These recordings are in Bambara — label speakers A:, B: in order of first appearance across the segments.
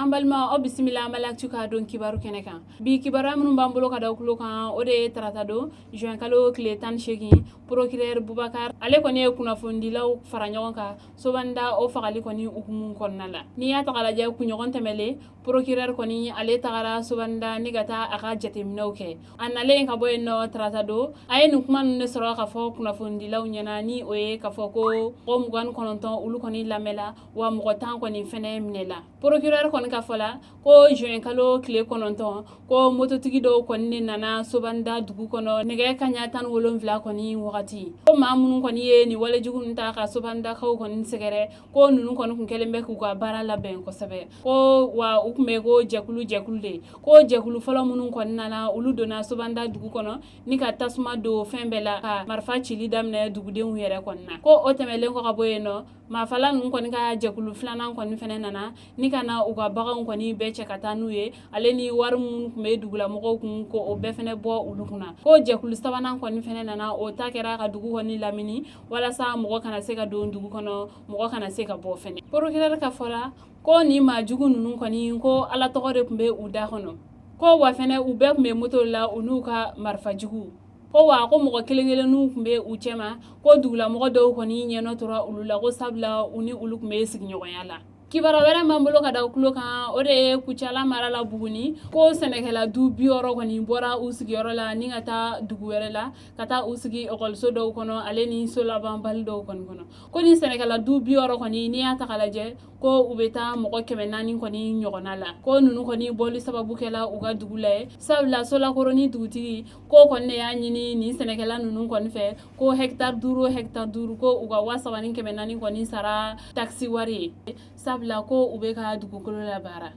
A: An balima, aw bisimila Mali Actu ka don kibaru kɛnɛ kan. Bi kibaruya minnu b'an bolo ka da tulo kan, o de ye tarata don, juin kalo tile 18, procureur Bubakar, ale kɔni ye kunnafonidilaw fara ɲɔgɔn kan Sobanda o fagali kɔni hukumu kɔnɔna la. N'i y'a ta k'a lajɛ, kunɲɔgɔn tɛmɛlen, procureur kɔni ale tagara Sobanda ni ka taa a ka jateminɛw kɛ. A nalen ka bɔ yen nɔ tarata don, a ye nin kuma ninnu de sɔrɔ ka fɔ kunnafonidilaw ɲɛna, ni o ye k'a fɔ ko mɔgɔ 29, olu kɔni lamɛnla, wa mɔgɔ 10 kɔni fɛnɛ minɛla. Procureur kɔni ka fɔ la ko juin kalo tile 9, ko mototigi dɔw kɔni de nana Sobanda dugu kɔnɔ nɛgɛ kaɲa 17 kɔni wagati, ko maa minnu kɔni ye nin walejugu ninnu ta ka Sobandakaw kɔni sɛgɛrɛ, ko ninnu kɔni kun kɛlen bɛ k'u ka baara labɛn kosɛbɛ, ko wa u tun bɛ ko jɛkulu jɛkulu de, ko jɛkulu fɔlɔ minnu kɔni nana, olu donna Sobanda dugu kɔnɔ ni ka tasuma don fɛn bɛɛ la, ka marifa cili daminɛ dugudenw yɛrɛ kɔni na. Ko o tɛmɛlen kɔ ka bɔ yen nɔ, maafala ninnu kɔni ka jɛkulu filanan kɔni fɛnɛ nana ni ka na u ka baganw kɔni bɛɛ cɛ ka taa n'u ye, ale ni wari minnu tun bɛ dugulamɔgɔw kun, ko o bɛɛ fɛnɛ bɔ olu kunna. Ko jɛkulu sabanan kɔni fɛnɛ nana, o ta kɛra ka dugu kɔni lamini walasa mɔgɔ kana se ka don dugu kɔnɔ, mɔgɔ kana se ka bɔ fɛnɛ. Procureur ka fɔ la ko nin maa jugu ninnu kɔni, ko Ala tɔgɔ de tun bɛ u da kɔnɔ, ko wa fɛnɛ u bɛɛ tun bɛ moto la, u n'u ka marifa jugu, ko wa ko mɔgɔ kelen kelenninw tun bɛ u cɛma, ko dugulamɔgɔ dɔw kɔni ɲɛnɔ tora olu la, ko sabula u ni olu tun bɛ sigiɲɔgɔnya la. Kibaruya wɛrɛ b'an bolo ka da tulo kan, o de ye Kucala mara la Buguni, ko sɛnɛkɛla du 60 kɔni bɔra u sigiyɔrɔ la ni ka taa dugu wɛrɛ la, ka taa u sigi ekɔliso dɔw kɔnɔ, ale ni so labanbali dɔw kɔni kɔnɔ. Ko ni sɛnɛkɛla du 60 kɔni, n'i y'a ta k'a lajɛ, ko u bɛ taa mɔgɔ 400 kɔni ɲɔgɔnna la. Ko ninnu kɔni bɔli sababu kɛla u ka dugu la ye, sabula Solakoroni dugutigi ko kɔni de y'a ɲini nin sɛnɛkɛla ninnu kɔni fɛ ko hɛkitari 5 o hɛkitari 5, ko u ka 3400 kɔni sara takisi wari ye, sabula ko u bɛ ka dugukolo labaara.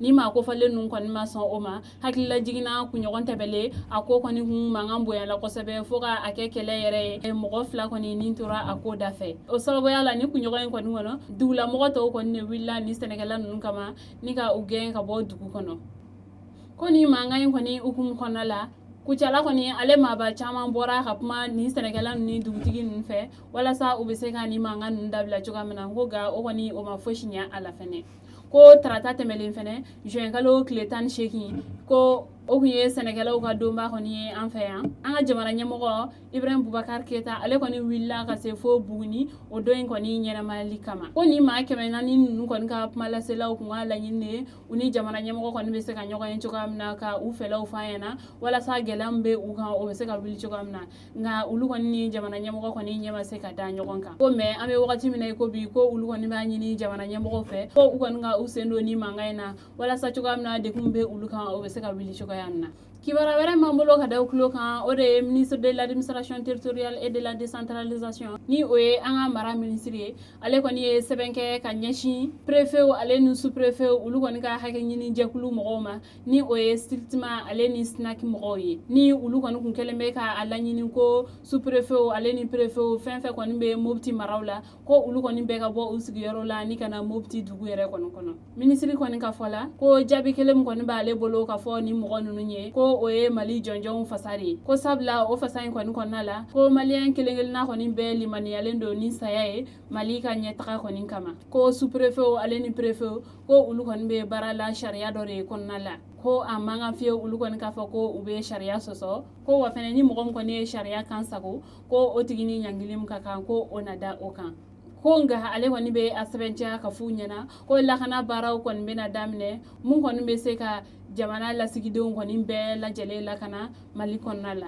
A: Ni maa kofɔlen ninnu kɔni ma sɔn o ma. Hakilila jiginna, kunɲɔgɔn tɛmɛlen, a ko kɔni kun mankan bonyala kosɛbɛ fo ka a kɛ kɛlɛ yɛrɛ ye, mɔgɔ 2 kɔni nin tora a ko da fɛ. O sababuya la, ni kunɲɔgɔn in kɔni kɔnɔ, dugulamɔgɔ tɔw kɔni de wulila ni sɛnɛkɛla ninnu kama ni ka u gɛn ka bɔ dugu kɔnɔ. Ko ni mankan in kɔni hukumu kɔnɔna la, Kucala kɔni ale maaba caman bɔra ka kuma nin sɛnɛkɛla ninnu ni dugutigi ninnu fɛ walasa u bɛ se ka nin mankan ninnu dabila cogoya min na, ko nka o kɔni o ma fosi ɲɛ a la fɛnɛ. Ko tarata tɛmɛlen fɛnɛ, juin kalo tile 18, ko o kun ye sɛnɛkɛlaw ka donba kɔni ye an fɛ yan. An ka jamana ɲɛmɔgɔ Ibrahim Bubakar Keyita, ale kɔni wulila ka se fo Buguni o don in kɔni ɲɛnamayali kama. Ko nin maa 400 ninnu kɔni ka kumalaselaw kun ka laɲini de ye u ni jamana ɲɛmɔgɔ kɔni bɛ se ka ɲɔgɔn ye cogoya min na, ka u fɛlaw fɔ an ɲɛna walasa gɛlɛya min bɛ u kan, o bɛ se ka wuli cogoya min na. Nka olu kɔni ni jamana ɲɛmɔgɔ kɔni ɲɛ ma se ka da ɲɔgɔn kan. Ko mais an bɛ wagati min na i ko bi, ko olu kɔni b'a ɲini jamana ɲɛmɔgɔw fɛ ko u kɔni ka u sen don ni mankan in na walasa cogoya min na degun bɛ olu kan, o bɛ se ka wuli cogoya min na. Kibaruya wɛrɛ b'an bolo ka da tulo kan, o de ye ministre de l'Administration territoriale et de la décentralisation, ni o ye an ka mara minisiri ye. Ale kɔni ye sɛbɛn kɛ ka ɲɛsin préfet ale ni sous-préfet, olu kɔni ka hakɛ ɲini jɛkulu mɔgɔw ma, ni o ye SYLTMA ale ni SNAC mɔgɔw ye, ni olu kɔni kun kɛlen bɛ ka a laɲini ko sous-préfet ale ni préfet fɛn fɛn kɔni bɛ Mopti maraw la, ko olu kɔni bɛɛ ka bɔ u sigiyɔrɔ la ni ka na Mopti dugu yɛrɛ kɔni kɔnɔ. Minisiri kɔni ka fɔ la ko jaabi kelen min kɔni b'ale bolo ka fɔ ni mɔgɔ ninnu ye, ko o ye Mali jɔnjɔnw fasa de ye, ko sabula o fasa in kɔni kɔnɔna la, ko maliyɛn kelen kelenna kɔni bɛɛ limaniyalen don ni saya ye Mali ka ɲɛtaga kɔni kama. Ko sous-préfet ale ni préfet, ko olu kɔni bɛ baara la sariya dɔ de kɔnɔna la, ko a man kan fiyewu olu kɔni k'a fɔ ko u bɛ sariya sɔsɔ, ko wa fɛnɛ ni mɔgɔ min kɔni ye sariya kan sago, ko o tigi ni ɲangili min ka kan, ko o na da o kan. Ko nka ale kɔni bɛ a sɛbɛntiya ka f'u ɲɛna ko lakana baaraw kɔni bɛna daminɛ mun kɔni bɛ se ka jamana lasigidenw kɔni bɛɛ lajɛlen lakana Mali kɔnɔna la.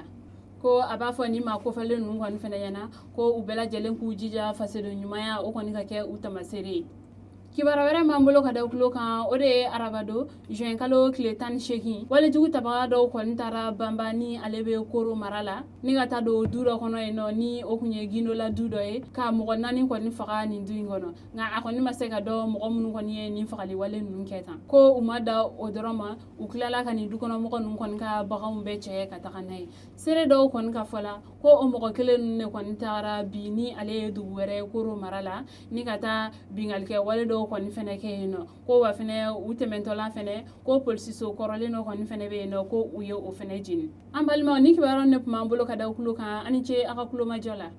A: Ko a b'a fɔ ni maa kofɔlen ninnu kɔni fɛnɛ ɲɛna ko u bɛɛ lajɛlen k'u jija fasoden ɲumanya, o kɔni ka kɛ u tamaseere ye. Kibaruya wɛrɛ b'an bolo ka da tulo kan, o de ye araba don, juin kalo tile 18, walejugu tabaga dɔw kɔni taara Banba, ni ale bɛ Koro mara la, ni ka taa don du dɔ kɔnɔ yen nɔ, ni o kun ye gindola du dɔ ye, ka mɔgɔ 4 kɔni faga nin du in kɔnɔ. Nka a kɔni ma se ka dɔn mɔgɔ minnu kɔni ye nin fagali wale ninnu kɛ tan. Ko u ma da o dɔrɔn ma, u tilala ka nin du kɔnɔ mɔgɔ ninnu kɔni ka baganw bɛɛ cɛ ka taga n'a ye. Seere dɔw kɔni ka fɔ la ko o mɔgɔ kelen ninnu de kɔni tagara bi, ni ale ye dugu wɛrɛ ye Koro mara la, ni ka taa binkannikɛ wale dɔw kɔni fɛnɛ kɛ yen nɔ. Ko wa fɛnɛ u tɛmɛntɔla fɛnɛ, ko polisiso kɔrɔlen dɔ kɔni fɛnɛ bɛ yen nɔ, ko u ye o fɛnɛ jeni. An balimaw, ni kibaruya de tun b'an bolo ka da tulo kan. An ni ce aw ka kulomajɔ la.